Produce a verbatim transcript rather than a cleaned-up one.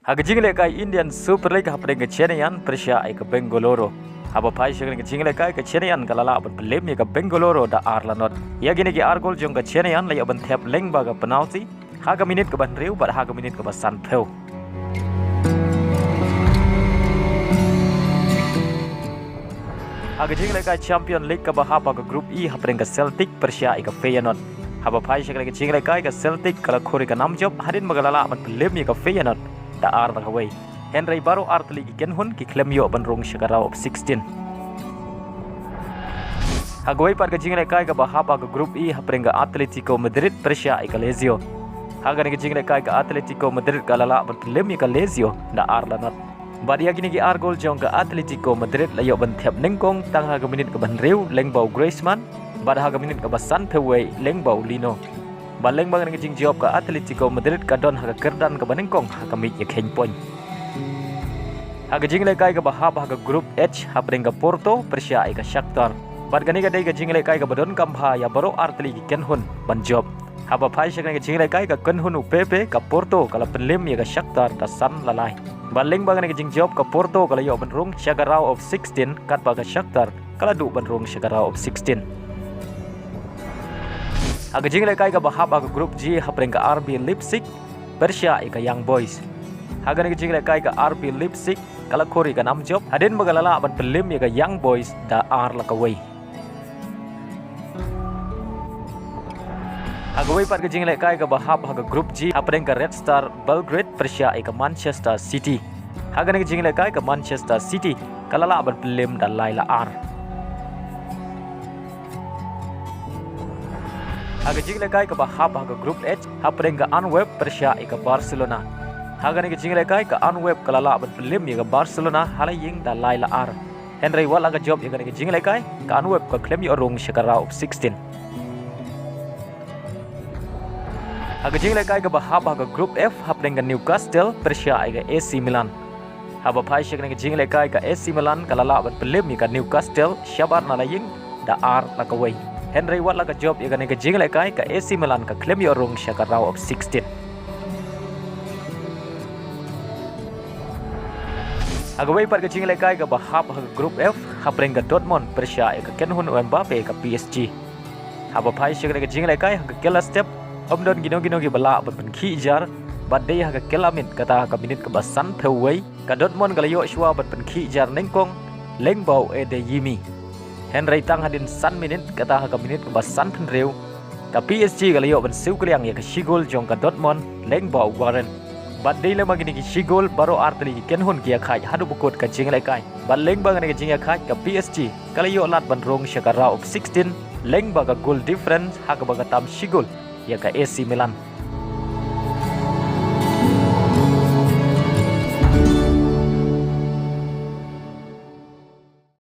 Ha ka jinglehkai Indian Super League hapdeng ka Chennaiyin pyrshah ïa ka Bengaluru. Haba phai sha ka jinglehkai ka Chennaiyin ka la lah ban pynlem ïa ka Bengaluru da ar la not. Ïa kine ki ar gol jong ka Chennaiyin la ïoh ban thep lyngba ka penalty ha ka minit kaba hynriew bad ha ka minit kaba sanphew. Ha ka jinglehkai Champion League kaba hap ha ka Group E hapdeng ka Celtic pyrshah ïa ka Feyenoord. Haba phai sha ka jinglehkai ka Celtic ka la khur ïa ka nam jop hadien ba ka la lah ban pynlem ïa ka Feyenoord da ar la kawei. Hynrei baroh artylli ki kynhun ki khlem ïoh ban rung sha ka round of sixteen. Ha kawei pat ka jinglehkai kaba hap ha ka Group E hapdeng ka Atletico Madrid pyrshah ïa ka Lazio. Ha kane ka jinglehkai ka Atletico Madrid ka la lah ban pynlem ïa ka Lazio da ar la not. Bad ïa kine ki ar gol jong ka Atletico Madrid la ïoh ban thep nyngkong tang ha ka minit kaba hynriew lyngba u Griezmann bad ha ka minit kaba sanphew wei lyngba u Lino. Bad lyngba kane ka jingjop ka Atletico Madrid ka don ha ka kyrdan kaba nyngkong ha ka miej ïakheiñ point. Ha ka jinglehkai kaba hap ha ka Group H hapdeng ka Porto pyrshah ïa ka Shakhtar. Bad kane ka dei ka jinglehkai kaba donkam bha ïa baroh artylli ki kynhun ban jop. Haba phai sha kane ka jinglehkai ka kynhun u Pepe ka Porto ka la pynlem ïa ka Shakhtar da san la lai. Bad lyngba kane ka jingjop ka Porto ka la ïoh ban rung sha ka round of sixteen katba ka Shakhtar ka la duh ban rung sha ka round of sixteen. Ha ka jinglehkai kaba hap ha ka Group G hapdeng ka R B Leipzig pyrshah ïa ka Young Boys. Ha kane ka jinglehkai ka R B Leipzig ka la khur ïa ka nam jop hadien ba ka la lah ban pynlem ïa ka Young Boys da ar la kawei. Ha kawei pat ka jinglehkai kaba hap ha ka Group G hapdeng ka Red Star Belgrade pyrshah ïa ka Manchester City. Ha kane ka jinglehkai ka Manchester City ka la lah ban pynlem da lai la ar. Ha ka jinglehkai kaba hap ha ka Group H hapdeng ka Antwerp pyrshah ïa ka Barcelona. Ha kane ka jinglehkai ka Antwerp ka la lah ban pynlem ïa ka Barcelona ha la ïing da lai la ar. Hynrei wat la ka jop ïa kane ka jinglehkai ka Antwerp ka khlem ïoh rung sha ka round of sixteen. Ha ka jinglehkai kaba hap ha ka Group F hapdeng ka Newcastle pyrshah ïa ka A C Milan. Haba phai sha kane ka jinglehkai ka A C Milan ka la lah ban pynlem ïa ka Newcastle shabar na la ïing da ar la kawei. Hynrei wat la ka jop ïa kane ka jinglehkai ka A C Milan ka khlem ïoh rung sha ka round of sixteen. Ha kawei pat ka jinglehkai kaba hap ha ka Group F hapdeng ka Dortmund pyrshah ïa ka kynhun u Mbappe ka P S G. Haba phai sha kane ka jinglehkai ha ka kylla step ym don kino kino kiba lah ban pynkhih jar bad dei ha ka kylla miet kata ha ka minit kaba sanphew wei ka Dortmund ka la ïoh shuwa ban pynkhih jar nyngkong lyngba u Adeyemi. Hynrei tang hadien san minit kata ha ka minit kaba sanphew hynriew ka P S G ka la ïoh ban siew kylliang ïa ka shi gol jong ka Dortmund lyngba u Varane. Bad dei lem ma kine ki shi gol baroh artylli ki kynhun ki ïakhaid haduh ba kut ka jinglehkai. Bad lyngba kane ka jingïakhaid ka P S G ka la ïoh lad ban rung sha ka round of sixteen lyngba ka goal difference ha kaba ka tam shi gol ïa ka A C Milan.